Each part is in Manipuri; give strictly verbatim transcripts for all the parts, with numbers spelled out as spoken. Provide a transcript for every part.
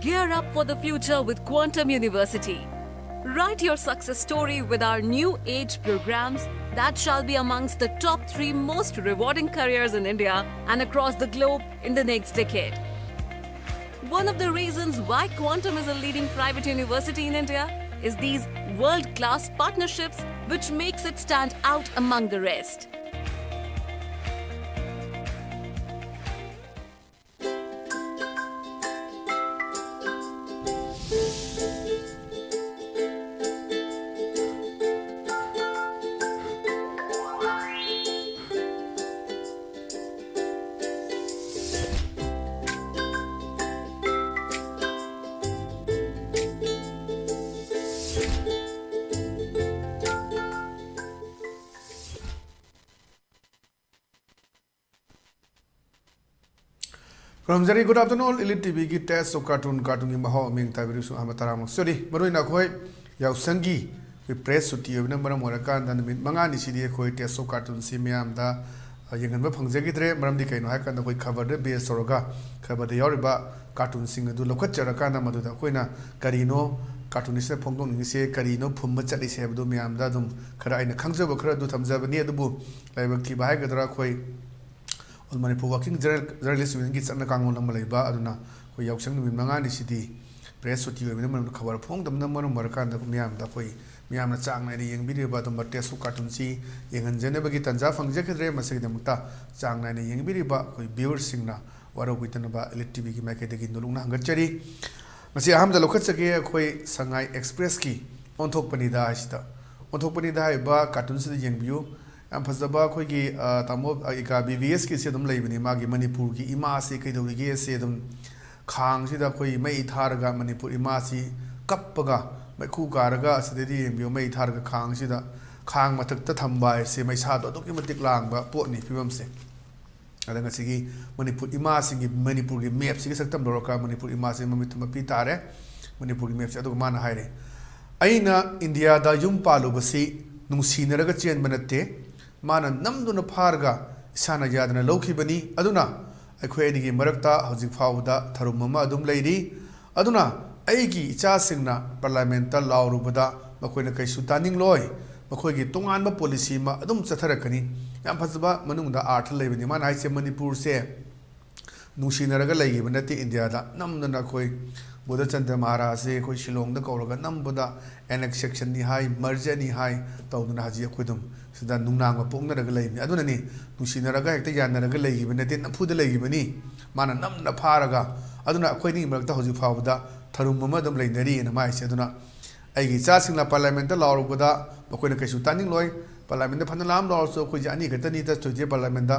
Gear up for the future with Quantum University. Write your success story with our new age programs that shall be amongst the top three most rewarding careers in India and across the globe in the next decade. One of the reasons why Quantum is a leading private university in India is these world class partnerships, which makes it stand out among the rest. ꯈꯨꯔꯨꯝꯖꯔꯤ꯫ Good afternoon, Elite ꯇꯤꯚꯤꯒꯤ Taste of Cartoon, ꯀꯥꯔꯇꯨꯟꯒꯤ ꯃꯍꯥꯎ ꯑꯃꯤꯡ ꯇꯥꯕꯤꯔꯤꯕꯁꯨ ꯑꯍꯥꯟꯕ ꯇꯔꯥꯃꯨꯛ ꯆꯨꯔꯤ꯫ ꯃꯔꯨꯑꯣꯏꯅ ꯑꯩꯈꯣꯏ ꯌꯥꯎꯁꯪꯒꯤ ꯑꯩꯈꯣꯏ press ꯁꯨꯇꯤ ꯑꯣꯏꯕꯅ ꯃꯔꯝ ꯑꯣꯏꯔꯀꯥꯟꯗ ꯅꯨꯃꯤꯠ ꯃꯉꯥꯅꯤꯁꯤꯗꯤ ꯑꯩꯈꯣꯏ Taste of Cartoonꯁꯤ ꯃꯤꯌꯥꯝꯗ, ꯑ, ꯌꯦꯡꯍꯟꯕ ꯐꯪꯖꯈꯤꯗ꯭ꯔꯦ꯫ ꯃꯔꯝꯗꯤ ꯀꯩꯅꯣ ꯍꯥꯏꯀꯥꯟꯗ ꯑꯩꯈꯣꯏ ꯈꯕꯔꯗ base ꯇꯧꯔꯒ ꯈꯕꯔꯗ ꯌꯥꯎꯔꯤꯕ ꯀꯥꯔꯇꯨꯟꯁꯤꯡ ꯑꯗꯨ ꯂꯧꯈꯠꯆꯔꯀꯥꯟꯗ ꯃꯗꯨꯗ ꯑꯩꯈꯣꯏꯅ ꯀꯔꯤꯅꯣ ꯀꯥꯔꯇꯨꯟꯁꯤꯗ ꯐꯣꯡꯗꯣꯛꯅꯤꯡꯉꯤꯁꯦ, ꯀꯔꯤꯅꯣ ꯐꯨꯝꯕ ꯆꯠꯂꯤꯁꯦ ꯍꯥꯏꯕꯗꯨ ꯃꯌꯥꯝꯗ ꯑꯗꯨꯝ ꯈꯔ ꯑꯩꯅ ꯈꯪꯖꯕ ꯈꯔ ꯑꯗꯨ ꯊꯝꯖꯕꯅꯤ꯫ ꯑꯗꯨꯕꯨ ꯂꯥꯏꯕꯛ ꯊꯤꯕ ꯍꯥꯏꯒꯗ꯭ꯔꯥ, ꯑꯩꯈꯣꯏ All Manipur Working Journal-, Journalist Unionꯒꯤ ꯆꯠꯅ ꯀꯥꯡꯂꯣꯟ ꯑꯃ ꯂꯩꯕ, ꯑꯗꯨꯅ ꯑꯩꯈꯣꯏ ꯌꯥꯎꯁꯪ ꯅꯨꯃꯤꯠ ꯃꯉꯥꯅꯤꯁꯤꯗꯤ press ꯁꯨꯇꯤ ꯑꯣꯏꯕꯅ ꯃꯔꯝ, ꯈꯕꯔ ꯐꯣꯡꯗꯕꯅ ꯃꯔꯝ ꯑꯣꯏꯔꯀꯥꯟꯗ ꯃꯤꯌꯥꯝꯗ ꯑꯩꯈꯣꯏ, ꯃꯤꯌꯥꯝꯅ ꯆꯥꯡ ꯅꯥꯏꯅ ꯌꯦꯡꯕꯤꯔꯤꯕ ꯑꯗꯨꯝꯕ Taste of Cartoonꯁꯤ ꯌꯦꯡꯍꯟꯖꯅꯕꯒꯤ ꯇꯥꯟꯖꯥ ꯐꯪꯖꯈꯤꯗ꯭ꯔꯦ꯫ ꯃꯁꯤꯒꯤꯗꯃꯛꯇ ꯆꯥꯡ ꯅꯥꯏꯅ ꯌꯦꯡꯕꯤꯔꯤꯕ ꯑꯩꯈꯣꯏ viewerꯁꯤꯡꯅ ꯋꯥꯔꯧꯕꯤꯗꯅꯕ Elite ꯇꯤꯚꯤꯒꯤ ꯃꯥꯏꯀꯩꯗꯒꯤ ꯅꯣꯂꯨꯛꯅ ꯍꯪꯒꯠꯆꯔꯤ꯫ ꯉꯁꯤ ꯑꯍꯥꯟꯕꯗ ꯂꯧꯈꯠꯆꯒꯦ ꯑꯩꯈꯣꯏ ꯁꯉꯥꯏ Expressꯀꯤ ꯑꯣꯟꯊꯣꯛꯄꯅꯤꯗ ꯍꯥꯏꯁꯤꯗ꯫ ꯑꯣꯟꯊꯣꯛꯄꯅꯤꯗ ꯍꯥꯏꯔꯤꯕ ꯀꯥꯔꯇꯨꯟꯁꯤꯗ ꯌꯦꯡꯕꯤꯌꯨ꯫ ꯌꯥꯝ ꯐꯖꯕ ꯑꯩꯈꯣꯏꯒꯤ, ꯑ, ꯇꯥꯃꯣ, ꯑ, ꯏꯀꯥ ꯕꯤ ꯕꯤ ꯑꯦꯁꯀꯤꯁꯤ ꯑꯗꯨꯝ ꯂꯩꯕꯅꯤ꯫ ꯃꯥꯒꯤ ꯃꯅꯤꯄꯨꯔꯒꯤ ꯏꯃꯥꯁꯤ ꯀꯩꯗꯧꯔꯤꯒꯦ ꯁꯤ ꯑꯗꯨꯝ ꯈꯥꯡꯁꯤꯗ ꯑꯩꯈꯣꯏ ꯃꯩ ꯊꯥꯔꯒ ꯃꯅꯤꯄꯨꯔ ꯏꯃꯥꯁꯤ ꯀꯞꯄꯒ ꯃꯩꯈꯨ ꯀꯥꯔꯒ ꯑꯁꯤꯗꯩꯗꯤ ꯌꯦꯡꯕꯤꯌꯨ, ꯃꯩ ꯊꯥꯔꯒ ꯈꯥꯡꯁꯤꯗ, ꯈꯥꯡ ꯃꯊꯛꯇ ꯊꯝꯕ ꯍꯥꯏꯁꯦ ꯃꯩꯁꯥꯗꯣ ꯑꯗꯨꯛꯀꯤ ꯃꯇꯤꯛ ꯂꯥꯡꯕ ꯄꯣꯠꯅꯤ ꯐꯤꯕꯝꯁꯦ꯫ ꯑꯗ ꯉꯁꯤꯒꯤ ꯃꯅꯤꯄꯨꯔ ꯏꯃꯥꯁꯤꯡꯒꯤ, ꯃꯅꯤꯄꯨꯔꯒꯤ mapꯁꯤꯒꯤ ꯁꯛꯇꯝ ꯂꯧꯔꯒ ꯃꯅꯤꯄꯨꯔ ꯏꯃꯥꯁꯤ ꯃꯃꯤꯠꯇꯨ ꯃꯄꯤ ꯇꯥꯔꯦ ꯃꯅꯤꯄꯨꯔꯒꯤ mapꯁꯦ꯫ ꯑꯗꯨꯒ ꯃꯥꯅ ꯍꯥꯏꯔꯦ, "ꯑꯩꯅ ꯏꯟꯗꯤꯌꯥꯗ ꯌꯨꯝ ꯄꯥꯜꯂꯨꯕꯁꯤ ꯅꯨꯡꯁꯤꯅꯔꯒ ꯆꯦꯟꯕ ꯅꯠꯇꯦ, ꯃꯥꯅ ꯅꯝꯗꯨꯅ ꯐꯥꯔꯒ ꯏꯁꯥꯅ ꯌꯥꯗꯅ ꯂꯧꯈꯤꯕꯅꯤ꯫ ꯑꯗꯨꯅ ꯑꯩꯈꯣꯏ ꯑꯅꯤꯒꯤ ꯃꯔꯛꯇ ꯍꯧꯖꯤꯛ ꯐꯥꯎꯕꯗ ꯊꯔꯨꯝ ꯑꯃ ꯑꯗꯨꯝ ꯂꯩꯔꯤ꯫ ꯑꯗꯨꯅ ꯑꯩꯒꯤ ꯏꯆꯥꯁꯤꯡꯅ ꯄꯥꯔꯂꯥꯃꯦꯟꯠꯇ ꯂꯥꯎꯔꯨꯕꯗ ꯃꯈꯣꯏꯅ ꯀꯩꯁꯨ ꯇꯥꯅꯤꯡꯂꯣꯏ꯫ ꯃꯈꯣꯏꯒꯤ ꯇꯣꯉꯥꯟꯕ ꯄꯣꯂꯤꯁꯤ ꯑꯃ ꯑꯗꯨꯝ ꯆꯠꯊꯔꯛꯀꯅꯤ꯫ ꯌꯥꯝ ꯐꯖꯕ, ꯃꯅꯨꯡꯗ ꯑꯥꯔꯊ ꯂꯩꯕꯅꯤ꯫ ꯃꯥꯅ ꯍꯥꯏꯁꯦ ꯃꯅꯤꯄꯨꯔꯁꯦ ꯅꯨꯡꯁꯤꯅꯔꯒ ꯂꯩꯈꯤꯕ ꯅꯠꯇꯦ ꯏꯟꯗꯤꯌꯥꯗ꯫ ꯅꯝꯗꯅ ꯑꯩꯈꯣꯏ ꯕꯨꯙꯆꯟꯗ꯭ꯔ ꯃꯍꯥꯔꯥꯖꯁꯦ ꯑꯩꯈꯣꯏ ꯁꯤꯂꯣꯡꯗ ꯀꯧꯔꯒ ꯅꯝꯕꯗ ꯑꯦꯅꯦꯛꯁꯦꯁꯟꯅꯤ ꯍꯥꯏ, ꯃꯔꯖꯅꯤ ꯍꯥꯏ, ꯇꯧꯗꯅ ꯍꯧꯖꯤꯛ ꯑꯩꯈꯣꯏ ꯑꯗꯨꯝ ꯁꯤꯗ ꯅꯨꯡꯅꯥꯡꯕ ꯄꯣꯛꯅꯔꯒ ꯂꯩꯕꯅꯤ꯫ ꯑꯗꯨꯅꯅꯤ, ꯅꯨꯡꯁꯤꯅꯔꯒ ꯍꯦꯛꯇ ꯌꯥꯅꯔꯒ ꯂꯩꯈꯤꯕ ꯅꯠꯇꯦ, ꯅꯝꯐꯨꯗ ꯂꯩꯈꯤꯕꯅꯤ꯫ ꯃꯥꯅ ꯅꯝꯅ ꯐꯥꯔꯒ, ꯑꯗꯨꯅ ꯑꯩꯈꯣꯏ ꯑꯅꯤꯒꯤ ꯃꯔꯛꯇ ꯍꯧꯖꯤꯛ ꯐꯥꯎꯕꯗ ꯊꯔꯨꯝ ꯑꯃ ꯑꯗꯨꯝ ꯂꯩꯅꯔꯤꯑꯅ ꯃꯥ ꯍꯥꯏꯁꯦ꯫ ꯑꯗꯨꯅ ꯑꯩꯒꯤ ꯏꯆꯥꯁꯤꯡꯅ ꯄꯥꯔꯂꯥꯃꯦꯟꯠꯇ ꯂꯥꯎꯔꯨꯕꯗ ꯃꯈꯣꯏꯅ ꯀꯩꯁꯨ ꯇꯥꯅꯤꯡꯂꯣꯏ꯫ ꯄꯥꯔꯂꯥꯃꯦꯟꯠꯇ ꯐꯅ ꯂꯥꯝ ꯂꯥꯎꯔꯁꯨ ꯑꯩꯈꯣꯏꯁꯦ ꯑꯅꯤ ꯈꯛꯇꯅꯤ ꯆꯠꯇꯣꯏꯁꯦ ꯄꯥꯔꯂꯥꯃꯦꯟꯠꯇ꯫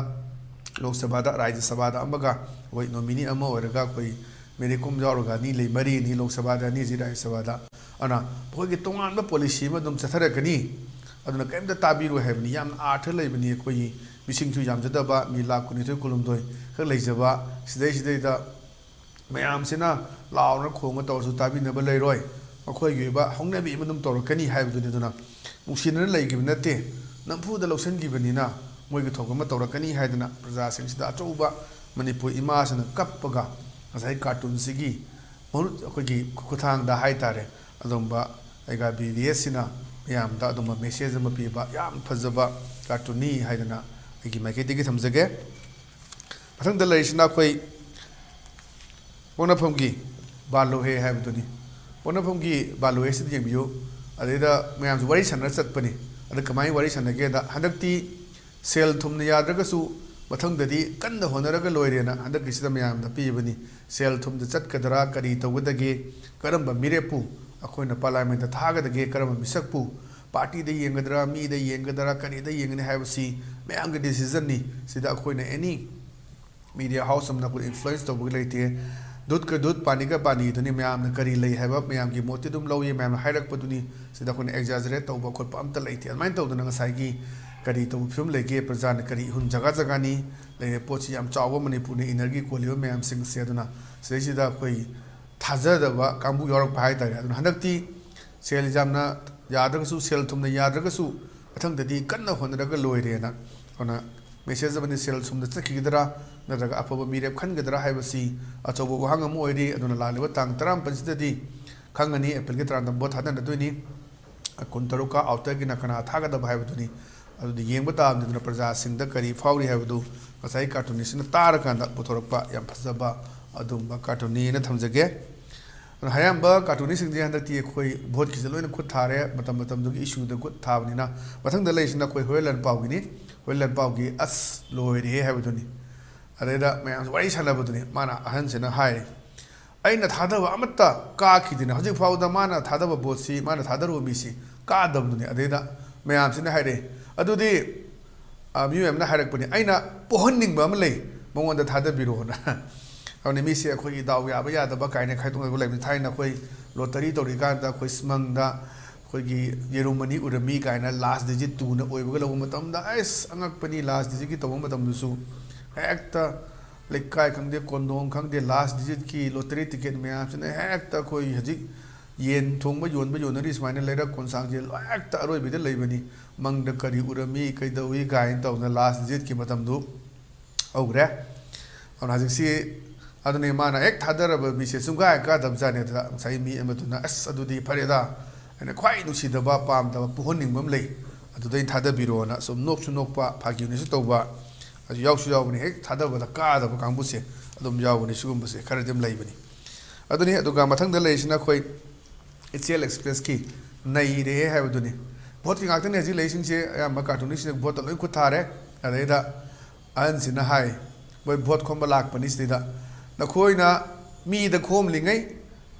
ꯂꯣꯛ ꯁꯚꯥꯗ, ꯔꯥꯖ꯭ꯌ ꯁꯚꯥꯗ ꯑꯃꯒ, ꯑꯩꯈꯣꯏ ꯅꯣꯃꯤꯅꯤ ꯑꯃ ꯑꯣꯏꯔꯒ ꯑꯩꯈꯣꯏ ꯃꯦꯔꯤ ꯀꯣꯝ ꯌꯥꯎꯔꯒ ꯑꯅꯤ ꯂꯩ, ꯃꯔꯤꯅꯤ ꯂꯣꯛ ꯁꯚꯥꯗ, ꯑꯅꯤꯁꯤ ꯔꯥꯖ꯭ꯌ ꯁꯚꯥꯗ꯫ ꯑꯗꯨꯅ ꯃꯈꯣꯏꯒꯤ ꯇꯣꯉꯥꯟꯕ ꯄꯣꯂꯤꯁꯤ ꯑꯃ ꯑꯗꯨꯝ ꯆꯠꯊꯔꯛꯀꯅꯤ꯫ ꯑꯗꯨꯅ ꯀꯔꯤꯝꯇ ꯇꯥꯕꯤꯔꯣꯏ ꯍꯥꯏꯕꯅꯤ꯫ ꯌꯥꯝꯅ ꯑꯥꯔꯊ ꯂꯩꯕꯅꯤ꯫ ꯑꯩꯈꯣꯏꯒꯤ ꯃꯤꯁꯤꯡꯁꯨ ꯌꯥꯝꯖꯗꯕ, ꯃꯤ ꯂꯥꯈ ꯀꯨꯟꯅꯤꯊꯣꯏ ꯀꯨꯟꯍꯨꯝꯗꯣꯏ ꯈꯛ ꯂꯩꯖꯕ ꯁꯤꯗꯩꯁꯤꯗꯩꯗ ꯃꯌꯥꯝꯁꯤꯅ ꯂꯥꯎꯔ ꯈꯣꯡꯉ ꯇꯧꯔꯁꯨ ꯇꯥꯕꯤꯅꯕ ꯂꯩꯔꯣꯏ꯫ ꯃꯈꯣꯏꯒꯤ ꯑꯣꯏꯕ ꯍꯧꯅꯕꯤ ꯑꯃ ꯑꯗꯨꯝ ꯇꯧꯔꯛꯀꯅꯤ ꯍꯥꯏꯕꯗꯨꯅꯤ꯫ ꯑꯗꯨꯅ ꯅꯨꯡꯁꯤꯅꯅ ꯂꯩꯈꯤꯕ ꯅꯠꯇꯦ, ꯅꯝꯐꯨꯗ ꯂꯧꯁꯤꯟꯈꯤꯕꯅꯤꯅ ꯃꯣꯏꯒꯤ ꯊꯣꯛꯄ ꯑꯃ ꯇꯧꯔꯛꯀꯅꯤ ꯍꯥꯏꯗꯅ ꯄ꯭ꯔꯖꯥꯁꯤꯡꯁꯤꯗ ꯑꯆꯧꯕ ꯃꯅꯤꯄꯨꯔ ꯏꯃꯥꯁꯤꯅ ꯀꯞꯄꯒ ꯉꯁꯥꯏ ꯀꯥꯔꯇꯨꯟꯁꯤꯒꯤ ꯃꯍꯨꯠ ꯑꯩꯈꯣꯏꯒꯤ ꯈꯨꯠꯊꯥꯡꯗ ꯍꯥꯏꯇꯥꯔꯦ, ꯑꯗꯨꯝꯕ ꯑꯩꯒꯥꯕꯤ ꯔꯦꯁꯁꯤꯅ ꯃꯌꯥꯝꯗ ꯑꯗꯨꯝꯕ ꯃꯦꯁꯦꯖ ꯑꯃ ꯄꯤꯕ ꯌꯥꯝ ꯐꯖꯕ ꯀꯥꯔꯇꯨꯟꯅꯤ ꯍꯥꯏꯗꯅ ꯑꯩꯒꯤ ꯃꯥꯏꯀꯩꯗꯒꯤ ꯊꯝꯖꯒꯦ꯫ ꯃꯊꯪꯗ ꯂꯩꯔꯤꯁꯤꯅ ꯑꯩꯈꯣꯏ ꯄꯣꯛꯅꯐꯝꯒꯤ ꯕꯥꯂꯣꯍꯦ ꯍꯥꯏꯕꯗꯨꯅꯤ꯫ ꯄꯣꯛꯅꯐꯝꯒꯤ ꯕꯥꯂꯣꯍꯦꯁꯤꯗ ꯌꯦꯡꯕꯤꯌꯨ꯫ ꯑꯗꯩꯗ ꯃꯌꯥꯝꯁꯨ ꯋꯥꯔꯤ ꯁꯥꯟꯅꯔ ꯆꯠꯄꯅꯤ꯫ ꯑꯗ ꯀꯃꯥꯏꯅ ꯋꯥꯔꯤ ꯁꯥꯟꯅꯒꯦꯗ, ꯍꯟꯗꯛꯇꯤ ꯁꯦꯜ ꯊꯨꯝꯅ ꯌꯥꯗ꯭ꯔꯒꯁꯨ ꯃꯊꯪꯗꯗꯤ ꯀꯟꯅ ꯍꯣꯠꯅꯔꯒ ꯂꯣꯏꯔꯦꯅ ꯍꯟꯗꯛꯀꯤꯁꯤꯗ ꯃꯌꯥꯝꯗ ꯄꯤꯕꯅꯤ꯫ ꯁꯦꯜ ꯊꯨꯝꯗ ꯆꯠꯀꯗ꯭ꯔꯥ, ꯀꯔꯤ ꯇꯧꯒꯗꯒꯦ, ꯀꯔꯝꯕ ꯃꯤꯔꯦꯞꯄꯨ ꯑꯩꯈꯣꯏꯅ ꯄꯥꯔꯂꯥꯃꯦꯟꯠꯇ ꯊꯥꯒꯗꯒꯦ, ꯀꯔꯝꯕ ꯃꯤꯁꯛꯄꯨ, ꯄꯥꯔꯇꯤꯗ ꯌꯦꯡꯒꯗ꯭ꯔꯥ, ꯃꯤꯗ ꯌꯦꯡꯒꯗ꯭ꯔꯥ, ꯀꯔꯤꯗ ꯌꯦꯡꯒꯅꯤ ꯍꯥꯏꯕꯁꯤ ꯃꯌꯥꯝꯒꯤ ꯗꯤꯁꯤꯖꯟꯅꯤ꯫ ꯁꯤꯗ ꯑꯩꯈꯣꯏꯅ ꯑꯦꯅꯤ ꯃꯤꯗꯤꯌꯥ ꯍꯥꯎꯁ ꯑꯃꯅ ꯑꯩꯈꯣꯏ ꯏꯟꯐ꯭ꯂꯨꯌꯦꯟꯁ ꯇꯧꯕꯒꯤ ꯂꯩꯇꯦ꯫ ꯗꯨꯙ ꯀ ꯗꯨꯙ, ꯄꯥꯅꯤ ꯀ ꯄꯥꯅꯤꯗꯨꯅꯤ꯫ ꯃꯌꯥꯝꯅ ꯀꯔꯤ ꯂꯩ ꯍꯥꯏꯕ ꯃꯌꯥꯝꯒꯤ ꯃꯣꯠꯇꯤ ꯑꯗꯨꯝ ꯂꯧꯏ, ꯃꯌꯥꯝꯅ ꯍꯥꯏꯔꯛꯄꯗꯨꯅꯤ꯫ ꯁꯤꯗ ꯑꯩꯈꯣꯏꯅ ꯑꯦꯛꯖꯥꯖꯔꯦꯠ ꯇꯧꯕ ꯈꯣꯠꯄ ꯑꯝꯇ ꯂꯩꯇꯦ꯫ ꯑꯗꯨꯃꯥꯏꯅ ꯇꯧꯗꯅ ꯉꯁꯥꯏꯒꯤ ꯀꯔꯤ ꯇꯧꯕ ꯐꯤꯕꯝ ꯂꯩꯒꯦ, ꯄ꯭ꯔꯖꯥꯅ ꯀꯔꯤ ꯏꯍꯨꯟ, ꯖꯒꯥ ꯖꯒꯥꯅꯤ ꯂꯩꯔꯤꯕ ꯄꯣꯠꯁꯤ ꯌꯥꯝ ꯆꯥꯎꯕ ꯃꯅꯤꯄꯨꯔꯅ ꯏꯅꯔꯒꯤ ꯀꯣꯜꯂꯤꯕ ꯃꯌꯥꯝꯁꯤꯡꯁꯦ꯫ ꯑꯗꯨꯅ ꯁꯤꯗꯩꯁꯤꯗ ꯑꯩꯈꯣꯏ ꯊꯥꯖꯗꯕ ꯀꯥꯡꯕꯨ ꯌꯥꯎꯔꯛꯄ ꯍꯥꯏꯇꯥꯔꯦ꯫ ꯑꯗꯨꯅ ꯍꯟꯗꯛꯇꯤ ꯁꯦꯜ ꯌꯥꯝꯅ ꯌꯥꯗ꯭ꯔꯒꯁꯨ, ꯁꯦꯜ ꯊꯨꯝꯅ ꯌꯥꯗ꯭ꯔꯒꯁꯨ ꯃꯊꯪꯗꯗꯤ ꯀꯟꯅ ꯍꯣꯠꯅꯔꯒ ꯂꯣꯏꯔꯦꯅ꯫ ꯑꯗꯨꯅ ꯃꯦꯁꯦꯖ ꯑꯃꯗꯤ ꯁꯦꯜ ꯊꯨꯝꯗ ꯆꯠꯈꯤꯒꯗ꯭ꯔꯥ, ꯅꯠꯇ꯭ꯔꯒ ꯑꯐꯕ ꯃꯤꯔꯦꯞ ꯈꯟꯒꯗ꯭ꯔꯥ ꯍꯥꯏꯕꯁꯤ ꯑꯆꯧꯕ ꯋꯥꯍꯪ ꯑꯃ ꯑꯣꯏꯔꯤ꯫ ꯑꯗꯨꯅ ꯂꯥꯛꯂꯤꯕ ꯇꯥꯡ ꯇꯔꯥꯃꯥꯄꯟꯁꯤꯗꯗꯤ ꯈꯪꯒꯅꯤ, ꯑꯦꯄ꯭ꯔꯤꯜꯒꯤ ꯇꯔꯥꯗ ꯚꯣꯠ ꯊꯥꯗꯅꯗꯣꯏꯅꯤ꯫ ꯀꯨꯟꯇꯔꯨꯛꯀ ꯑꯥꯎꯇꯔꯒꯤꯅ ꯀꯅꯥ ꯊꯥꯒꯗꯕ ꯍꯥꯏꯕꯗꯨꯅꯤ꯫ ꯑꯗꯨꯗꯤ ꯌꯦꯡꯕ ꯇꯥꯕꯅꯤ꯫ ꯑꯗꯨꯅ ꯄ꯭ꯔꯖꯥꯁꯤꯡꯗ ꯀꯔꯤ ꯐꯥꯎꯔꯤ ꯍꯥꯏꯕꯗꯨ ꯉꯁꯥꯏ ꯀꯥꯔꯇꯨꯟꯅꯤꯁꯁꯤꯅ ꯇꯥꯔꯀꯥꯟꯗ ꯄꯨꯊꯣꯔꯛꯄ ꯌꯥꯝ ꯐꯖꯕ ꯑꯗꯨꯒꯨꯝꯕ ꯀꯥꯔꯇꯨꯟꯅꯤꯅ ꯊꯝꯖꯒꯦ꯫ ꯑꯗꯨꯅ ꯑꯌꯥꯝꯕ ꯀꯥꯔꯇꯨꯟꯅꯤꯁꯁꯤꯡꯁꯦ ꯍꯟꯗꯛꯇꯤ ꯑꯩꯈꯣꯏ ꯚꯣꯠꯀꯤꯁꯦ ꯂꯣꯏꯅ ꯈꯨꯠ ꯊꯥꯔꯦ, ꯃꯇꯝ ꯃꯇꯝꯗꯨꯒꯤ ꯏꯁꯨꯗ ꯈꯨꯠ ꯊꯥꯕꯅꯤꯅ꯫ ꯃꯊꯪꯗ ꯂꯩꯔꯤꯁꯤꯅ ꯑꯩꯈꯣꯏ ꯍꯨꯔꯦꯟ ꯂꯥꯟꯄꯥꯎꯒꯤꯅꯤ꯫ ꯍꯨꯔꯦꯟ ꯂꯥꯟꯄꯥꯎꯒꯤ "ꯑꯁ ꯂꯣꯏꯔꯦꯍꯦ" ꯍꯥꯏꯕꯗꯨꯅꯤ꯫ ꯑꯗꯩꯗ ꯃꯌꯥꯝꯁꯦ ꯋꯥꯔꯤ ꯁꯥꯟꯅꯕꯗꯨꯅꯤ꯫ ꯃꯥꯅ, ꯑꯍꯟꯁꯤꯅ ꯍꯥꯏꯔꯦ, "ꯑꯩꯅ ꯊꯥꯗꯕ ꯑꯃꯠꯇ ꯀꯥꯈꯤꯗꯦꯅ, ꯍꯧꯖꯤꯛ ꯐꯥꯎꯕꯗ ꯃꯥꯅ ꯊꯥꯗꯕ ꯚꯣꯠꯁꯤ, ꯃꯥꯅ ꯊꯥꯗꯔꯨꯕ ꯃꯤꯁꯤ ꯀꯥꯗꯕꯗꯨꯅꯤ"꯫ ꯑꯗꯩꯗ ꯃꯌꯥꯝꯁꯤꯅ ꯍꯥꯏꯔꯦ, "ꯑꯗꯨꯗꯤ," ꯑ, ꯃꯤꯑꯣꯏ ꯑꯃꯅ ꯍꯥꯏꯔꯛꯄꯅꯤ, "ꯑꯩꯅ ꯄꯣꯛꯍꯟꯅꯤꯡꯕ ꯑꯃ ꯂꯩ, ꯃꯉꯣꯟꯗ ꯊꯥꯗꯕꯤꯔꯣꯅ"꯫ ꯑꯗꯨꯅ ꯃꯤꯁꯦ ꯑꯩꯈꯣꯏꯒꯤ ꯗꯥꯎ ꯌꯥꯕ ꯌꯥꯗꯕ ꯀꯥꯏꯅ ꯈꯥꯏꯗꯣꯛꯅꯕ ꯂꯩꯕꯅꯤ꯫ ꯊꯥꯏꯅ ꯑꯩꯈꯣꯏ ꯂꯣꯇꯔꯤ ꯇꯧꯔꯤꯀꯥꯟꯗ ꯑꯩꯈꯣꯏ ꯁꯨꯃꯪꯗ ꯑꯩꯈꯣꯏꯒꯤ ꯌꯦꯔꯨꯝ ꯑꯅꯤ ꯎꯔꯝꯃꯤ ꯀꯥꯏꯅ ꯂꯥꯁ ꯗꯤꯖꯤꯠ ꯇꯨꯅ ꯑꯣꯏꯕꯒ ꯂꯧꯕ ꯃꯇꯝꯗ, ꯑꯁ, ꯑꯉꯛꯄꯅꯤ꯫ ꯂꯥꯁ ꯗꯤꯖꯤꯠꯀꯤ ꯇꯧꯕ ꯃꯇꯝꯗꯨꯁꯨ ꯍꯦꯛꯇ ꯂꯩꯀꯥꯏ ꯈꯪꯗꯦ, ꯀꯣꯟꯗꯣꯡ ꯈꯪꯗꯦ, ꯂꯥꯁ ꯗꯤꯖꯤꯠꯀꯤ ꯂꯣꯇꯔꯤ ꯇꯤꯀꯦꯠ ꯃꯌꯥꯝꯁꯤꯅ ꯍꯦꯛꯇ ꯑꯩꯈꯣꯏ ꯍꯧꯖꯤꯛ ꯌꯦꯟ ꯊꯣꯡꯕ ꯌꯣꯟꯕ ꯌꯣꯟꯅꯔꯤ ꯁꯨꯃꯥꯏꯅ ꯂꯩꯔꯛ ꯀꯣꯟꯁꯥꯡꯁꯦ ꯍꯦꯛꯇ ꯑꯔꯣꯏꯕꯤꯗ ꯂꯩꯕꯅꯤ꯫ ꯃꯪꯗ ꯀꯔꯤ ꯎꯔꯝꯃꯤ, ꯀꯩꯗꯧꯏ ꯀꯥꯏꯅ ꯇꯧꯗꯅ ꯂꯥꯁ ꯗꯤꯖꯤꯠꯀꯤ ꯃꯇꯝꯗꯨ ꯍꯧꯈ꯭ꯔꯦ꯫ ꯑꯗꯨꯅ ꯍꯧꯖꯤꯛꯁꯤ, ꯑꯗꯨꯅꯤ ꯃꯥꯅ ꯍꯦꯛ ꯊꯥꯗꯔꯕ ꯃꯤꯁꯦ ꯁꯨꯡꯀꯥ ꯍꯦꯛ ꯀꯥꯗꯕꯖꯥꯠꯅꯤ꯫ ꯑꯗꯨꯗ ꯉꯁꯥꯏ ꯃꯤ ꯑꯃꯗꯨꯅ, "ꯑꯁ, ꯑꯗꯨꯗꯤ ꯐꯔꯦꯗ, ꯑꯩꯅ ꯈ꯭ꯋꯥꯏ ꯅꯨꯡꯁꯤꯗꯕ, ꯄꯥꯝꯗꯕ, ꯄꯣꯛꯍꯟꯅꯤꯡꯕ ꯑꯃ ꯂꯩ, ꯑꯗꯨꯗ ꯑꯩꯅ ꯊꯥꯗꯕꯤꯔꯣꯅ" ꯁꯨꯝ ꯅꯣꯛꯁꯨ ꯅꯣꯛꯄ, ꯐꯥꯒꯤꯅꯁꯨ ꯇꯧꯕ, ꯑꯗꯨ ꯌꯥꯎꯁꯨ ꯌꯥꯎꯕꯅꯤ꯫ ꯍꯦꯛ ꯊꯥꯗꯕꯗ ꯀꯥꯗꯕ ꯀꯥꯡꯕꯨꯁꯦ ꯑꯗꯨꯝ ꯌꯥꯎꯕꯅꯤ꯫ ꯁꯤꯒꯨꯝꯕꯁꯦ ꯈꯔꯗꯤ ꯑꯗꯨꯝ ꯂꯩꯕꯅꯤ꯫ ꯑꯗꯨꯅꯤ꯫ ꯑꯗꯨꯒ ꯃꯊꯪꯗ ꯂꯩꯔꯤꯁꯤꯅ ꯑꯩꯈꯣꯏ ꯏꯆꯦꯜ ꯑꯦꯛꯁꯄ꯭ꯔꯦꯁꯀꯤ "ꯅꯩꯔꯦ" ꯍꯥꯏꯕꯗꯨꯅꯤ꯫ ꯚꯣꯠꯀꯤ ꯉꯥꯛꯇꯅꯤ ꯍꯧꯖꯤꯛ ꯂꯩꯔꯤꯁꯤꯡꯁꯦ꯫ ꯑꯌꯥꯝꯕ ꯀꯥꯔꯇꯨꯟꯅꯤꯁꯁꯤꯡꯅ ꯚꯣꯠꯇ ꯂꯣꯏ ꯈꯨꯠ ꯊꯥꯔꯦ꯫ ꯑꯗꯩꯗ ꯑꯍꯟꯁꯤꯅ ꯍꯥꯏ, ꯃꯣꯏ ꯚꯣꯠ ꯈꯣꯝꯕ ꯂꯥꯛꯄꯅꯤ ꯁꯤꯗꯩꯗ, "ꯅꯈꯣꯏꯅ ꯃꯤꯗ ꯈꯣꯝꯂꯤꯉꯩ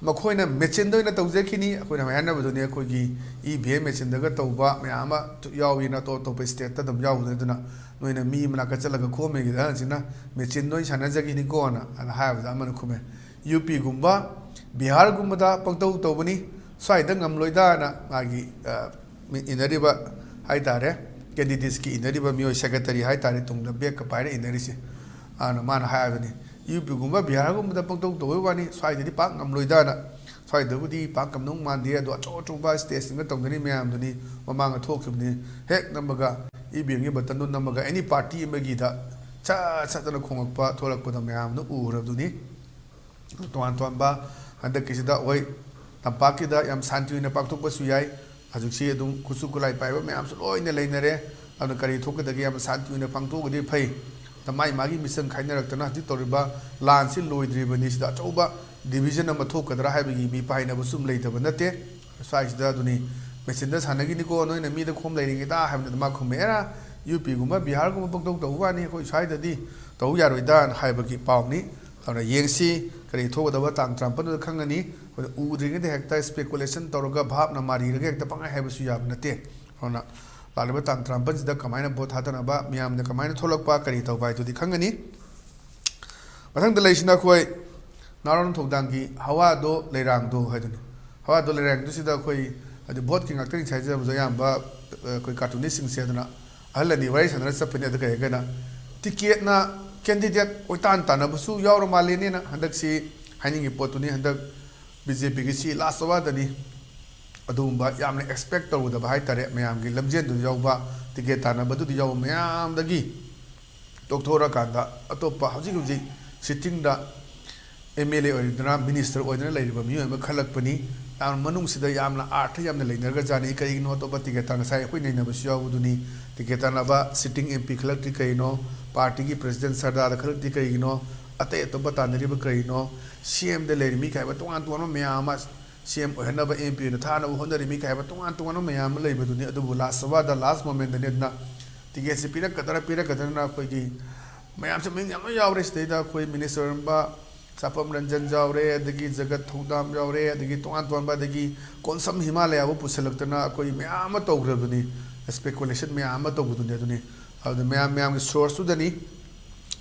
ꯃꯈꯣꯏꯅ ꯃꯦꯆꯤꯟꯗ ꯑꯣꯏꯅ ꯇꯧꯖꯈꯤꯅꯤ"꯫ ꯑꯩꯈꯣꯏꯅ ꯍꯥꯏꯅꯕꯗꯨꯅꯤ, ꯑꯩꯈꯣꯏꯒꯤ ꯏ ꯚꯤ ꯑꯦꯝ ꯃꯦꯆꯤꯟꯗꯒ ꯇꯧꯕ ꯃꯌꯥꯝ ꯑꯃ ꯌꯥꯎꯋꯤꯅ ꯑꯇꯣꯞ ꯑꯇꯣꯞꯄ ꯁ꯭ꯇꯦꯠꯇ ꯑꯗꯨꯝ ꯌꯥꯎꯕꯅꯤ꯫ ꯑꯗꯨꯅ ꯅꯣꯏꯅ ꯃꯤ ꯃꯅꯥꯛꯇ ꯆꯠꯂꯒ ꯈꯣꯝꯃꯤꯉꯩꯗ ꯑꯍꯟꯁꯤꯅ "ꯃꯦꯆꯤꯟꯗ ꯑꯣꯏꯅ ꯁꯥꯟꯅꯖꯈꯤꯅꯤꯀꯣꯅ" ꯑꯗꯨꯅ ꯍꯥꯏꯕꯗ ꯑꯃꯅ ꯈꯨꯝꯃꯦ, "ꯌꯨ ꯄꯤꯒꯨꯝꯕ ꯕꯤꯍꯥꯔꯒꯨꯝꯕꯗ ꯄꯪꯇꯧ ꯇꯧꯕꯅꯤ, ꯁ꯭ꯋꯥꯏꯗ ꯉꯝꯂꯣꯏꯗꯥꯅ" ꯃꯥꯒꯤ, ꯑ, ꯃꯤ ꯏꯟꯅꯔꯤꯕ ꯍꯥꯏ ꯇꯥꯔꯦ, ꯀꯦꯟꯗꯤꯗꯦꯠꯁꯀꯤ ꯏꯟꯅꯔꯤꯕ ꯃꯤꯑꯣꯏ ꯁꯦꯀ꯭ꯔꯦꯇꯔꯤ ꯍꯥꯏ ꯇꯥꯔꯦ, ꯇꯨꯡꯗ ꯕꯦꯒꯀ ꯄꯥꯏꯔ ꯏꯟꯅꯔꯤꯁꯦ꯫ ꯑꯗꯨꯅ ꯃꯥꯅ ꯍꯥꯏꯕꯅꯤ, "ꯌꯨ ꯄꯤꯒꯨꯝꯕ ꯕꯤꯍꯥꯔꯒꯨꯝꯕꯗ ꯄꯪꯇꯧ ꯇꯧꯕꯩ ꯋꯥꯅꯤ, ꯁ꯭ꯋꯥꯏꯗꯗꯤ ꯄꯥꯛ ꯉꯝꯂꯣꯏꯗꯥꯅ, ꯁ꯭ꯋꯥꯏꯗꯕꯨꯗꯤ ꯄꯥꯛ ꯉꯝꯗꯧ ꯃꯥꯟꯗꯦ, ꯑꯗꯣ ꯑꯆꯧ ꯑꯆꯧꯕ ꯁ꯭ꯇꯦꯖꯁꯤꯡꯗ ꯇꯧꯅꯔꯤ ꯃꯌꯥꯝꯗꯨꯅꯤ, ꯃꯃꯥꯡꯗ ꯊꯣꯛꯈꯤꯕꯅꯤ, ꯍꯦꯛ ꯅꯝꯕꯒ, ꯏ ꯚꯤ ꯑꯦꯝꯒꯤ ꯕꯇꯟꯗꯨ ꯅꯝꯃꯒ ꯑꯦꯅꯤ ꯄꯥꯔꯇꯤ ꯑꯃꯒꯤꯗ ꯁꯠ ꯁꯠꯇꯅ ꯈꯣꯡꯉꯛꯄ ꯊꯣꯛꯂꯛꯄꯗ ꯃꯌꯥꯝꯅ ꯎꯈ꯭ꯔꯕꯗꯨꯅꯤ꯫ ꯇꯣꯉꯥꯟ ꯇꯣꯉꯥꯟꯕ ꯍꯟꯗꯛꯀꯤꯁꯤꯗ, ꯍꯣꯏ, ꯇꯝꯄꯥꯛꯀꯤꯗ ꯌꯥꯝ ꯁꯥꯟꯇꯤ ꯑꯣꯏꯅ ꯄꯥꯡꯊꯣꯛꯄꯁꯨ ꯌꯥꯏ꯫ ꯍꯧꯖꯤꯛꯁꯤ ꯑꯗꯨꯝ ꯈꯨꯠꯁꯨ ꯈꯨꯠꯂꯥꯏ ꯄꯥꯏꯕ ꯃꯌꯥꯝꯁꯨ ꯂꯣꯏꯅ ꯂꯩꯅꯔꯦ꯫ ꯑꯗꯨꯅ ꯀꯔꯤ ꯊꯣꯛꯀꯗꯒꯦ, ꯌꯥꯝꯅ ꯁꯥꯟꯇꯤ ꯑꯣꯏꯅ ꯄꯥꯡꯊꯣꯛꯑꯒꯗꯤ ꯐꯩ꯫ ꯑꯗ ꯃꯥꯏ ꯃꯥꯒꯤ ꯃꯤꯆꯪ ꯈꯥꯏꯅꯔꯛꯇꯅ ꯍꯧꯖꯤꯛ ꯇꯧꯔꯤꯕ ꯂꯥꯟꯁꯤ ꯂꯣꯏꯗ꯭ꯔꯤꯕꯅꯤ꯫ ꯁꯤꯗ ꯑꯆꯧꯕ ꯗꯤꯚꯤꯖꯟ ꯑꯃ ꯊꯣꯛꯀꯗ꯭ꯔꯥ ꯍꯥꯏꯕꯒꯤ ꯃꯤꯄꯥꯏꯅꯕꯁꯨ ꯑꯃ ꯂꯩꯇꯕ ꯅꯠꯇꯦ꯫ ꯁ꯭ꯋꯥꯏꯁꯤꯗ ꯑꯗꯨꯅꯤ, ꯃꯦꯆꯤꯟꯗ ꯁꯥꯟꯅꯈꯤꯅꯤꯀꯣ, ꯅꯣꯏꯅ ꯃꯤꯗ ꯈꯣꯝ ꯂꯩꯔꯤꯉꯩꯗ ꯍꯥꯏꯕꯗ ꯃꯥ ꯈꯨꯝꯃꯛꯑꯦꯔꯥ, ꯌꯨ ꯄꯤꯒꯨꯝꯕ ꯕꯤꯍꯥꯔꯒꯨꯝꯕ ꯄꯪꯇꯧ ꯇꯧꯕ ꯋꯥꯅꯤ, ꯑꯩꯈꯣꯏ ꯁ꯭ꯋꯥꯏꯗꯗꯤ ꯇꯧ ꯌꯥꯔꯣꯏꯗꯅ ꯍꯥꯏꯕꯒꯤ ꯄꯥꯎꯅꯤ꯫ ꯑꯗꯨꯅ ꯌꯦꯡꯁꯤ, ꯀꯔꯤ ꯊꯣꯛꯀꯗꯕ ꯇꯥꯡ ꯇꯔꯥꯃꯥꯄꯟꯗꯨꯗ ꯈꯪꯒꯅꯤ꯫ ꯑꯩꯈꯣꯏꯅ ꯎꯗ꯭ꯔꯤꯉꯩꯗ ꯍꯦꯛꯇ speculation ꯇꯧꯔꯒ, ꯚꯥꯞꯅ ꯃꯥꯔꯤꯔꯒ ꯍꯦꯛꯇ ꯄꯪꯍꯥꯏ ꯍꯥꯏꯕꯁꯨ ꯌꯥꯕ ꯅꯠꯇꯦ꯫ ꯑꯗꯨꯅ ꯂꯥꯛꯂꯤꯕ ꯇꯥꯡ ꯇꯔꯥꯃꯥꯄꯟꯁꯤꯗ ꯀꯃꯥꯏꯅ ꯚꯣꯠ ꯊꯥꯗꯅꯕ, ꯃꯤꯌꯥꯝꯅ ꯀꯃꯥꯏꯅ ꯊꯣꯛꯂꯛꯄ, ꯀꯔꯤ ꯇꯧꯕ ꯍꯥꯏꯗꯨꯗꯤ ꯈꯪꯒꯅꯤ꯫ ꯃꯊꯪꯗ ꯂꯩꯁꯤꯅ ꯑꯩꯈꯣꯏ ꯅꯥꯔꯣꯟ ꯊꯧꯗꯥꯡꯒꯤ ꯍꯋꯥꯗꯣ ꯂꯩꯔꯥꯡꯗꯣ ꯍꯥꯏꯗꯨꯅꯤ꯫ ꯍꯋꯥꯗꯣ ꯂꯩꯔꯥꯡꯗꯣꯁꯤꯗ ꯑꯩꯈꯣꯏ, ꯍꯥꯏꯗꯤ, ꯚꯣꯠꯀꯤ ꯉꯥꯛꯇ ꯉꯁꯥꯏ ꯍꯥꯏꯖꯕꯗꯣ ꯑꯌꯥꯝꯕ, ꯑ, ꯑꯩꯈꯣꯏ cartoonistꯁꯤꯡꯁꯦ ꯑꯗꯨꯅ ꯑꯍꯜ ꯑꯅꯤ ꯋꯥꯔꯤ ꯁꯥꯟꯅꯔ ꯆꯠꯄꯅꯤ꯫ ꯑꯗꯨ ꯀꯩ ꯍꯥꯏꯒꯦꯅ, ꯇꯤꯀꯦꯠꯅ candidate ꯀꯣꯏꯇꯥꯟ ꯇꯥꯟꯅꯕꯁꯨ ꯌꯥꯎꯔ ꯃꯥꯜꯂꯦꯅꯦꯅ ꯍꯟꯗꯛꯁꯤ ꯍꯥꯏꯅꯤꯡꯉꯤ ꯄꯣꯠꯇꯨꯅꯤ꯫ ꯍꯟꯗꯛ BJPꯒꯤ ꯁꯤ last hourꯗꯅꯤ꯫ ꯑꯗꯨꯒꯨꯝꯕ ꯌꯥꯝꯅ expect ꯇꯧꯔꯨꯗꯕ ꯍꯥꯏꯇꯥꯔꯦ, ꯃꯌꯥꯝꯒꯤ ꯂꯝꯖꯦꯟꯗꯨꯗ ꯌꯥꯎꯕ, ꯇꯤꯀꯦꯠ ꯇꯥꯟꯅꯕꯗꯨꯗ ꯌꯥꯎꯕ ꯃꯌꯥꯝꯗꯒꯤ ꯇꯣꯛꯊꯣꯔꯀꯥꯟꯗ ꯑꯇꯣꯞꯄ ꯍꯧꯖꯤꯛ ꯍꯧꯖꯤꯛ sittingꯗ MLA ꯑꯣꯏꯗꯅ, minister ꯑꯣꯏꯗꯅ ꯂꯩꯔꯤꯕ ꯃꯤꯑꯣꯏ ꯑꯃ ꯈꯜꯂꯛꯄꯅꯤ꯫ ꯌꯥꯝ ꯃꯅꯨꯡꯁꯤꯗ ꯌꯥꯝꯅ ꯑꯥꯔꯊ ꯌꯥꯝꯅ ꯂꯩꯅꯔꯒꯖꯥꯠꯅꯤ꯫ ꯀꯔꯤꯒꯤꯅꯣ ꯑꯇꯣꯞꯄ ꯇꯤꯀꯦꯠ ꯇꯥꯟ-, ꯉꯁꯥꯏ ꯑꯩꯈꯣꯏ ꯅꯩꯅꯕꯁꯨ ꯌꯥꯎꯕꯗꯨꯅꯤ꯫ ꯇꯤꯀꯦꯠ ꯇꯥꯟꯅꯕ sitting MP ꯈꯜꯂꯛꯇ꯭ꯔꯤ ꯀꯔꯤꯅꯣ? Partyꯒꯤ president ꯁꯔꯗꯥꯔꯗ ꯈꯜꯂꯛꯇ꯭ꯔꯤ ꯀꯔꯤꯒꯤꯅꯣ? ꯑꯇꯩ ꯑꯇꯣꯞꯄ ꯇꯥꯟꯅꯔꯤꯕ ꯀꯔꯤꯅꯣ? CMꯗ ꯂꯩꯔꯤꯃꯤ ꯀꯥꯏꯕ ꯇꯣꯉꯥꯟ ꯇꯣꯉꯥꯟꯕ ꯃꯌꯥꯝ ꯑꯃ, CM ꯑꯣꯏꯍꯟꯅꯕ, MP ꯑꯣꯏꯅ ꯊꯥꯅꯕ ꯍꯣꯠꯅꯔꯤꯃꯤ ꯀꯥꯏꯕ ꯇꯣꯉꯥꯟ ꯇꯣꯉꯥꯟꯕ ꯃꯌꯥꯝ ꯑꯃ ꯂꯩꯕꯗꯨꯅꯤ꯫ ꯑꯗꯨꯕꯨ last hourꯗ, last momentꯗꯅꯤ꯫ ꯑꯗꯨꯅ ꯇꯤꯀꯦꯠꯁꯤ ꯄꯤꯔꯛꯀꯗ꯭ꯔꯥ ꯄꯤꯔꯛꯀꯗ꯭ꯔꯅ ꯑꯩꯈꯣꯏꯒꯤ ꯃꯌꯥꯝꯁꯦ ꯃꯤꯡ ꯌꯥꯝ ꯌꯥꯎꯔꯦ꯫ ꯁꯤꯗꯩꯗ ꯑꯩꯈꯣꯏ minister ꯑꯣꯏꯔꯝꯕ ꯁꯥꯄꯝ ꯔꯟꯖꯟ ꯌꯥꯎꯔꯦ, ꯑꯗꯒꯤ ꯖꯒꯠ ꯊꯧꯗꯥꯝ ꯌꯥꯎꯔꯦ, ꯑꯗꯒꯤ ꯇꯣꯉꯥꯟ ꯇꯣꯉꯥꯟꯕ, ꯑꯗꯒꯤ ꯀꯣꯟꯁꯝ ꯍꯤꯃꯥꯂꯌꯥꯕꯨ ꯄꯨꯁꯤꯜꯂꯛꯇꯅ ꯑꯩꯈꯣꯏ ꯃꯌꯥꯝ ꯑꯃ ꯇꯧꯈ꯭ꯔꯕꯅꯤ, speculation ꯃꯌꯥꯝ ꯑꯃ ꯇꯧꯕꯗꯨꯅꯤ꯫ ꯑꯗꯨꯅꯤ, ꯑꯗꯨꯅ ꯃꯌꯥꯝ ꯃꯌꯥꯝꯒꯤ sourceꯇꯨꯗꯅꯤ꯫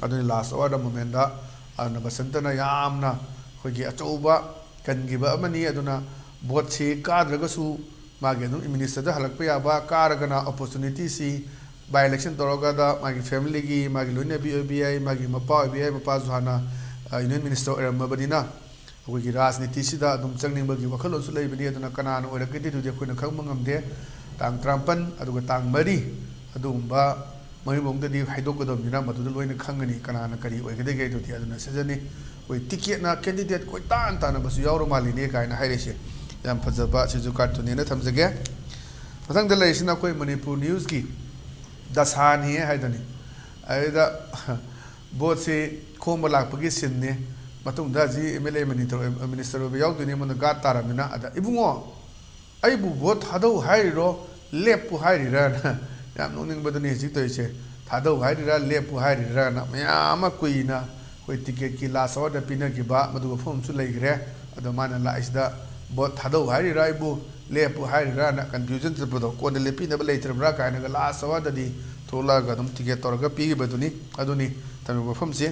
ꯑꯗꯨꯅꯤ last hourꯗ momentꯗ, ꯑꯗꯨꯅ ꯕꯁꯟꯇꯅ ꯌꯥꯝꯅ ꯑꯩꯈꯣꯏꯒꯤ ꯑꯆꯧꯕ ꯀꯟꯈꯤꯕ ꯑꯃꯅꯤ꯫ ꯑꯗꯨꯅ ꯚꯣꯠꯁꯤ ꯀꯥꯗ꯭ꯔꯒꯁꯨ ꯃꯥꯒꯤ ꯑꯗꯨꯝ ministerꯗ ꯍꯜꯂꯛꯄ ꯌꯥꯕ, ꯀꯥꯔꯒꯅ opportunityꯁꯤ by election ꯇꯧꯔꯒꯗ ꯃꯥꯒꯤ familyꯒꯤ, ꯃꯥꯒꯤ ꯂꯣꯏꯅꯕꯤ ꯑꯣꯏꯕ ꯌꯥꯏ, ꯃꯥꯒꯤ ꯃꯄꯥ ꯑꯣꯏꯕ ꯌꯥꯏ, ꯃꯄꯥꯁꯨ ꯍꯥꯟꯅ, ꯑ, union minister ꯑꯣꯏꯔꯝꯃꯕꯅꯤꯅ꯫ ꯑꯩꯈꯣꯏꯒꯤ ꯔꯥꯖꯅꯤꯇꯤꯁꯤꯗ ꯑꯗꯨꯝ ꯆꯪꯅꯤꯡꯕꯒꯤ ꯋꯥꯈꯜꯂꯣꯟꯁꯨ ꯂꯩꯕꯅꯤ꯫ ꯑꯗꯨꯅ ꯀꯅꯥꯅ ꯑꯣꯏꯔꯛꯀꯗꯦꯗꯨꯗꯤ ꯑꯩꯈꯣꯏꯅ ꯈꯪꯕ ꯉꯝꯗꯦ꯫ ꯇꯥꯡ ꯇꯔꯥꯃꯥꯄꯟ ꯑꯗꯨꯒ ꯇꯥꯡ ꯃꯔꯤ ꯑꯗꯨꯒꯨꯝꯕ ꯃꯌꯨꯝ ꯃꯅꯨꯡꯗꯗꯤ ꯍꯥꯏꯗꯣꯛꯀꯗꯕꯅꯤꯅ ꯃꯗꯨꯗ ꯂꯣꯏꯅ ꯈꯪꯒꯅꯤ ꯀꯅꯥꯅ ꯀꯔꯤ ꯑꯣꯏꯒꯗꯒꯦ꯫ ꯑꯗꯨꯗꯤ ꯑꯗꯨꯅ ꯁꯤꯗꯅꯤ ꯑꯩꯈꯣꯏ ꯇꯤꯀꯦꯠꯅ ꯀꯦꯟꯗꯤꯗꯦꯠ ꯀꯣꯏꯇꯥꯟ ꯇꯥꯟꯅꯕꯁꯨ ꯌꯥꯎꯔ ꯃꯥꯜꯂꯤꯅꯦ ꯀꯥꯏꯅ ꯍꯥꯏꯔꯤꯁꯦ꯫ ꯌꯥꯝ ꯐꯖꯕ ꯁꯤꯁꯨ ꯀꯥꯔꯇꯨꯟꯅꯦꯅ ꯊꯝꯖꯒꯦ꯫ ꯃꯊꯪꯗ ꯂꯩꯔꯤꯁꯤꯅ ꯑꯩꯈꯣꯏ ꯃꯅꯤꯄꯨꯔ ꯅ꯭ꯌꯨꯁꯀꯤ ꯗꯁꯥꯅꯤ ꯍꯥꯏꯗꯨꯅꯤ꯫ ꯑꯗꯨꯗ ꯚꯣꯠꯁꯤ ꯈꯣꯝꯕ ꯂꯥꯛꯄꯒꯤ ꯁꯤꯟꯅꯤ꯫ ꯃꯇꯨꯡꯗ ꯍꯧꯖꯤꯛ ꯑꯦꯝ ꯑꯦꯜ ꯑꯦ ꯃꯤꯅꯤꯁꯇꯔ ꯑꯣꯏꯕ ꯌꯥꯎꯗꯣꯏꯅꯤ, ꯑꯃꯅ ꯒꯥꯔꯗ ꯇꯥꯔꯝꯃꯤꯅ꯫ ꯑꯗ ꯏꯕꯨꯡꯉꯣ, ꯑꯩꯕꯨ ꯚꯣꯠ ꯊꯥꯗꯧ ꯍꯥꯏꯔꯤꯔꯣ, ꯂꯦꯞꯄꯨ ꯍꯥꯏꯔꯤꯔꯅ? ꯌꯥꯝ ꯅꯣꯛꯅꯤꯡꯕꯗꯨꯅꯤ ꯍꯧꯖꯤꯛ ꯇꯧꯔꯤꯁꯦ꯫ ꯊꯥꯗꯧ ꯍꯥꯏꯔꯤꯔꯥ, ꯂꯦꯞꯄꯨ ꯍꯥꯏꯔꯤꯔꯥꯅ ꯃꯌꯥꯝ ꯑꯃ ꯀꯨꯏꯅ ꯑꯩꯈꯣꯏ ꯇꯤꯀꯦꯠꯀꯤ ꯂꯥꯁ ꯑꯋꯥꯔꯗ ꯄꯤꯅꯈꯤꯕ ꯃꯗꯨ ꯋꯥꯐꯝ ꯑꯃꯁꯨ ꯂꯩꯈ꯭ꯔꯦ꯫ ꯑꯗꯣ ꯃꯥꯅ ꯂꯥꯛꯏꯁꯤꯗ ꯚꯣꯠ ꯊꯥꯗꯧ ꯍꯥꯏꯔꯤꯔꯥ, ꯑꯩꯕꯨ ꯂꯦꯞꯄꯨ ꯍꯥꯏꯔꯤꯔꯥꯅ ꯀꯟꯐ꯭ꯌꯨꯖꯟ ꯆꯠꯄꯗꯣ, ꯀꯣꯟꯅ ꯂꯦꯞꯄꯤꯅꯕ ꯂꯩꯇ꯭ꯔꯕ꯭ꯔꯥ ꯀꯥꯏꯅꯒ ꯂꯥꯁ ꯑꯋꯥꯔꯗꯗꯤ ꯊꯣꯛꯂꯛꯑꯒ ꯑꯗꯨꯝ ꯇꯤꯀꯦꯠ ꯇꯧꯔꯒ ꯄꯤꯈꯤꯕꯗꯨꯅꯤ꯫ ꯑꯗꯨꯅꯤ ꯊꯝꯃꯤꯕ ꯋꯥꯐꯝꯁꯦ꯫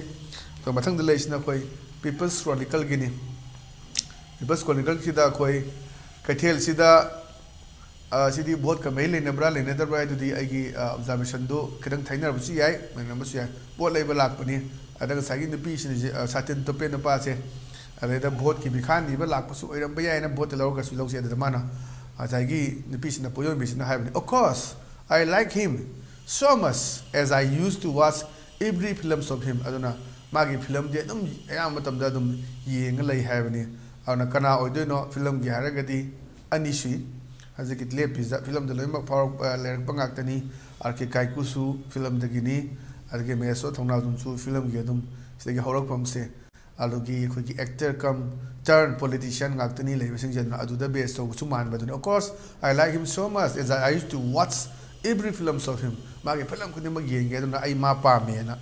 ꯑꯗꯣ ꯃꯊꯪꯗ ꯂꯩꯔꯤꯁꯤꯅ ꯑꯩꯈꯣꯏ ꯄꯤꯄꯜꯁ ꯀ꯭ꯔꯣꯅꯤꯀꯜꯒꯤꯅꯤ꯫ ꯄꯤꯄꯜꯁ ꯀ꯭ꯔꯣꯅꯤꯀꯜꯁꯤꯗ ꯑꯩꯈꯣꯏ ꯀꯩꯊꯦꯜꯁꯤꯗ, ꯑ, ꯁꯤꯗꯤ ꯚꯣꯠꯀ ꯃꯔꯤ ꯂꯩꯅꯕ꯭ꯔꯥ ꯂꯩꯅꯗꯕ꯭ꯔꯥ ꯍꯥꯏꯗꯨꯗꯤ ꯑꯩꯒꯤ, ꯑ, ꯑꯣꯕꯖꯥꯔꯕꯦꯁꯟꯗꯨ ꯈꯤꯇꯪ ꯊꯩꯅꯔꯕꯁꯨ ꯌꯥꯏ, ꯃꯥꯟꯅꯔꯝꯕꯁꯨ ꯌꯥꯏ꯫ ꯄꯣꯠ ꯂꯩꯕ ꯂꯥꯛꯄꯅꯤ꯫ ꯑꯗ ꯉꯁꯥꯏꯒꯤ ꯅꯨꯄꯤꯁꯤꯡꯁꯦ, ꯑ, ꯁꯥꯇꯤꯟ ꯇꯨꯞꯄꯦ ꯅꯨꯄꯥꯁꯦ, ꯑꯗꯩꯗ ꯚꯣꯠꯀꯤ ꯃꯤꯈꯥ ꯅꯤꯕ ꯂꯥꯛꯄꯁꯨ ꯑꯣꯏꯔꯝꯕ ꯌꯥꯏꯅ ꯚꯣꯠꯇ ꯂꯧꯔꯒꯁꯨ ꯂꯧꯁꯦ꯫ ꯑꯗꯨꯗ ꯃꯥꯅ ꯉꯁꯥꯏꯒꯤ ꯅꯨꯄꯤꯁꯤꯅ, ꯄꯣꯠꯌꯣꯟꯕꯤꯁꯤꯅ ꯍꯥꯏꯕꯅꯤ, "Of course, I like him so much as I used to watch every films of him." ꯑꯗꯨꯅ ꯃꯥꯒꯤ ꯐꯤꯂꯝꯗꯤ ꯑꯗꯨꯝ ꯑꯌꯥꯝꯕ ꯃꯇꯝꯗ ꯑꯗꯨꯝ ꯌꯦꯡꯉ ꯂꯩ ꯍꯥꯏꯕꯅꯤ꯫ ꯑꯗꯨꯅ ꯀꯅꯥ ꯑꯣꯏꯗꯣꯏꯅꯣ ꯐꯤꯂꯝꯒꯤ ꯍꯥꯏꯔꯒꯗꯤ ꯑꯅꯤ ꯁꯨꯏ꯫ ꯍꯧꯖꯤꯛꯀꯤ ꯂꯦꯞꯄꯤꯁꯤꯗ ꯐꯤꯂꯝꯗ ꯂꯣꯏꯅꯃꯛ ꯐꯥꯎꯔꯛꯄ, ꯂꯩꯔꯛꯄ ꯉꯥꯛꯇꯅꯤ꯫ ꯑꯥꯔ ꯀꯦ ꯀꯥꯏꯀꯨꯁꯨ ꯐꯤꯂꯝꯗꯒꯤꯅꯤ, ꯑꯗꯒꯤ ꯃꯍꯦꯁꯣꯔ ꯊꯧꯅꯥꯖꯝꯁꯨ ꯐꯤꯂꯝꯒꯤ ꯑꯗꯨꯝ ꯁꯤꯗꯒꯤ ꯍꯧꯔꯛꯐꯝꯁꯦ꯫ ꯑꯗꯨꯒꯤ ꯑꯩꯈꯣꯏꯒꯤ actor cum turn politician ꯉꯥꯛꯇꯅꯤ ꯂꯩꯕꯁꯤꯡꯁꯦ꯫ ꯑꯗꯨꯅ ꯑꯗꯨꯗ base ꯇꯧꯕꯁꯨ ꯃꯥꯟꯕꯗꯨꯅꯤ꯫ "Of course, I like him so much as I used to watch every films of him." ꯃꯥꯒꯤ ꯐꯤꯂꯝ ꯈꯨꯗꯤꯡꯃꯛ ꯌꯦꯡꯉꯦ, ꯑꯗꯨꯅ ꯑꯩ ꯃꯥ ꯄꯥꯝꯃꯦꯅ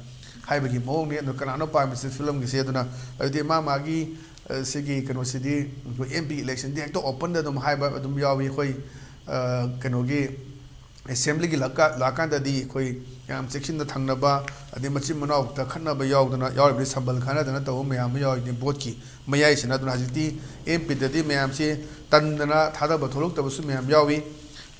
ꯍꯥꯏꯕꯒꯤ ꯃꯑꯣꯡꯅꯤ꯫ ꯑꯗꯨ ꯀꯅꯥꯅꯣ ꯄꯥꯝꯃꯤꯁꯦ ꯐꯤꯂꯝꯒꯤꯁꯦ? ꯑꯗꯨꯅ ꯍꯥꯏꯕꯗꯤ ꯃꯥ ꯃꯥꯒꯤ, ꯑ, ꯁꯤꯒꯤ ꯀꯩꯅꯣꯁꯤꯗꯤ ꯑꯩꯈꯣꯏ ꯑꯦꯝ ꯄꯤ ꯏꯂꯦꯛꯁꯟꯗꯤ ꯍꯦꯛꯇ ꯑꯣꯄꯟꯗ ꯑꯗꯨꯝ ꯍꯥꯏꯕ ꯑꯗꯨꯝ ꯌꯥꯎꯏ꯫ ꯑꯩꯈꯣꯏ, ꯑ, ꯀꯩꯅꯣꯒꯤ ꯑꯦꯁꯦꯝꯕ꯭ꯂꯤꯒꯤ ꯂꯥꯛꯀ-, ꯂꯥꯛꯀꯥꯟꯗꯗꯤ ꯑꯩꯈꯣꯏ ꯌꯥꯝ ꯆꯦꯛꯁꯤꯟꯅ ꯊꯪꯅꯕ, ꯑꯗꯩ ꯃꯆꯤꯟ ꯃꯅꯥꯎꯗ ꯈꯠꯅꯕ ꯌꯥꯎꯗꯅ ꯌꯥꯎꯔꯤꯕꯅꯤ, ꯁꯝꯕꯜ ꯈꯥꯅꯗꯅ ꯇꯧꯕ ꯃꯌꯥꯝ ꯑꯃ ꯌꯥꯎꯔꯤꯅꯤ ꯚꯣꯠꯀꯤ ꯃꯌꯥꯏꯁꯤꯅ꯫ ꯑꯗꯨꯅ ꯍꯧꯖꯤꯛꯇꯤ ꯑꯦꯝ ꯄꯤꯗꯗꯤ ꯃꯌꯥꯝꯁꯤ ꯇꯟꯗꯅ ꯊꯥꯗꯕ ꯊꯣꯛꯂꯛꯇꯕꯁꯨ ꯃꯌꯥꯝ ꯌꯥꯎꯏ꯫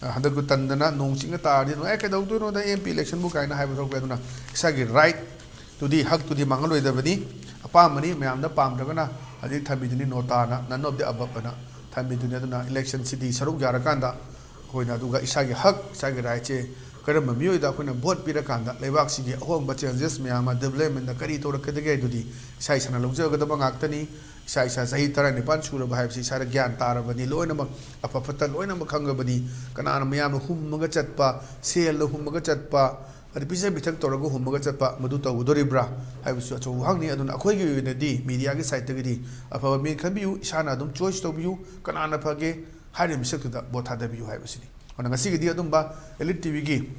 ꯑ, ꯍꯟꯗꯛꯇꯨ ꯇꯟꯗꯅ ꯅꯣꯡ ꯆꯤꯡꯅ ꯇꯥꯔꯗꯤ ꯑꯗꯨꯝ, "ꯑꯦ, ꯀꯩꯗꯧꯗꯣꯏꯅꯣꯗ ꯑꯦꯝ ꯄꯤ ꯏꯂꯦꯛꯁꯟꯕꯨ" ꯀꯥꯏꯅ ꯍꯥꯏꯕ ꯊꯣꯛꯄ ꯌꯥꯏ꯫ ꯑꯗꯨꯅ ꯏꯁꯥꯒꯤ ꯔꯥꯏꯠꯇꯨꯗꯤ, ꯍꯛꯇꯨꯗꯤ ꯃꯥꯡꯍꯜꯂꯣꯏꯗꯕꯅꯤ꯫ ꯑꯄꯥꯝꯕꯅꯤ, ꯃꯌꯥꯝꯅ ꯄꯥꯝꯗ꯭ꯔꯒꯅ ꯍꯧꯖꯤꯛ ꯊꯝꯕꯤꯗꯨꯅꯤ, ꯅꯣꯇꯥꯅ, none of the above ꯑꯅ ꯊꯝꯕꯤꯗꯨꯅꯤ꯫ ꯑꯗꯨꯅ ꯏꯂꯦꯛꯁꯟꯁꯤꯗꯤ ꯁꯔꯨꯛ ꯌꯥꯔꯀꯥꯟꯗ ꯑꯩꯈꯣꯏꯅ ꯑꯗꯨꯒ ꯏꯁꯥꯒꯤ ꯍꯛ, ꯏꯁꯥꯒꯤ ꯔꯥꯏꯠꯁꯦ ꯀꯔꯝꯕ ꯃꯤꯑꯣꯏꯗ ꯑꯩꯈꯣꯏꯅ ꯚꯣꯠ ꯄꯤꯔꯀꯥꯟꯗ ꯂꯩꯕꯥꯛꯁꯤꯒꯤ ꯑꯍꯣꯡꯕ, changes ꯃꯌꯥꯝ ꯑꯃ, development ꯀꯔꯤ ꯇꯧꯔꯛꯀꯗꯒꯦ ꯍꯥꯏꯗꯨꯗꯤ ꯏꯁꯥ ꯏꯁꯥꯅ ꯂꯧꯖꯒꯗꯕ ꯉꯥꯛꯇꯅꯤ꯫ ꯏꯁꯥ ꯏꯁꯥ ꯆꯍꯤ ꯇꯔꯥꯅꯤꯄꯥꯟ ꯁꯨꯔꯕ ꯍꯥꯏꯕꯁꯤ ꯏꯁꯥꯗ ꯒ꯭ꯌꯥꯟ ꯇꯥꯔꯕꯅꯤ, ꯂꯣꯏꯅꯃꯛ ꯑꯐ ꯐꯠꯇ ꯂꯣꯏꯅꯃꯛ ꯈꯪꯉꯕꯅꯤ꯫ ꯀꯅꯥꯅ ꯃꯌꯥꯝꯅ ꯍꯨꯝꯃꯒ ꯆꯠꯄ, ꯁꯦꯜꯅ ꯍꯨꯝꯃꯒ ꯆꯠꯄ, ꯑꯗꯩ ꯄꯤꯖ ꯄꯤꯊꯛ ꯇꯧꯔꯒ ꯍꯨꯝꯃꯒ ꯆꯠꯄ, ꯃꯗꯨ ꯇꯧꯒꯗꯣꯔꯤꯕ꯭ꯔꯥ ꯍꯥꯏꯕꯁꯨ ꯑꯆꯧꯕ ꯋꯥꯍꯪꯅꯤ꯫ ꯑꯗꯨꯅ ꯑꯩꯈꯣꯏꯒꯤ ꯑꯣꯏꯅꯗꯤ, mediaꯒꯤ sideꯇꯒꯤꯗꯤ ꯑꯐꯕ ꯃꯤ ꯈꯟꯕꯤꯌꯨ, ꯏꯁꯥꯅ ꯑꯗꯨꯝ choice ꯇꯧꯕꯤꯌꯨ, ꯀꯅꯥꯅ ꯐꯒꯦ ꯍꯥꯏꯔꯤꯕ ꯃꯤꯁꯛꯇꯨꯗ ꯚꯣꯠ ꯊꯥꯗꯕꯤꯌꯨ ꯍꯥꯏꯕꯁꯤꯅꯤ꯫ ꯑꯗꯨꯅ ꯉꯁꯤꯒꯤꯗꯤ ꯑꯗꯨꯝꯕ Elite TVꯒꯤ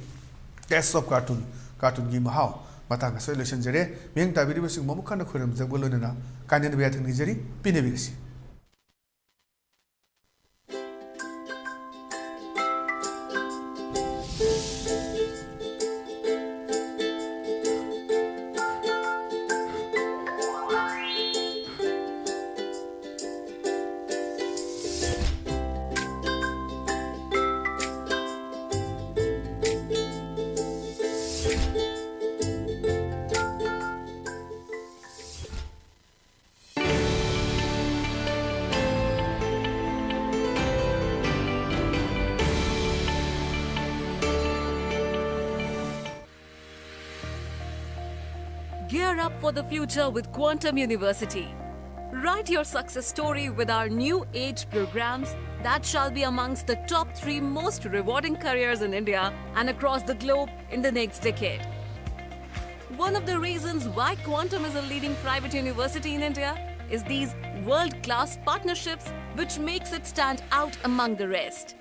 Taste of Cartoon, cartoonꯒꯤ ꯃꯍꯥꯎ ꯃꯇꯥꯡ ꯑꯁꯤꯗ ꯂꯣꯏꯁꯤꯟꯖꯔꯦ꯫ ꯃꯤꯠꯌꯦꯡ ꯇꯥꯕꯤꯔꯤꯕꯁꯤꯡꯕꯨ ꯑꯃꯨꯛ ꯍꯟꯅ ꯈꯣꯏꯔꯝꯖꯕꯒ ꯂꯣꯏꯅꯅ ꯀꯥꯏꯅꯗꯕ ꯌꯥꯊꯪ ꯅꯤꯖꯔꯤ, ꯄꯤꯅꯕꯤꯔꯁꯤ꯫ Gear up for the future with Quantum University. Write your success story with our new age programs that shall be amongst the top three most rewarding careers in India and across the globe in the next decade. One of the reasons why Quantum is a leading private university in India is these world class partnerships, which makes it stand out among the rest.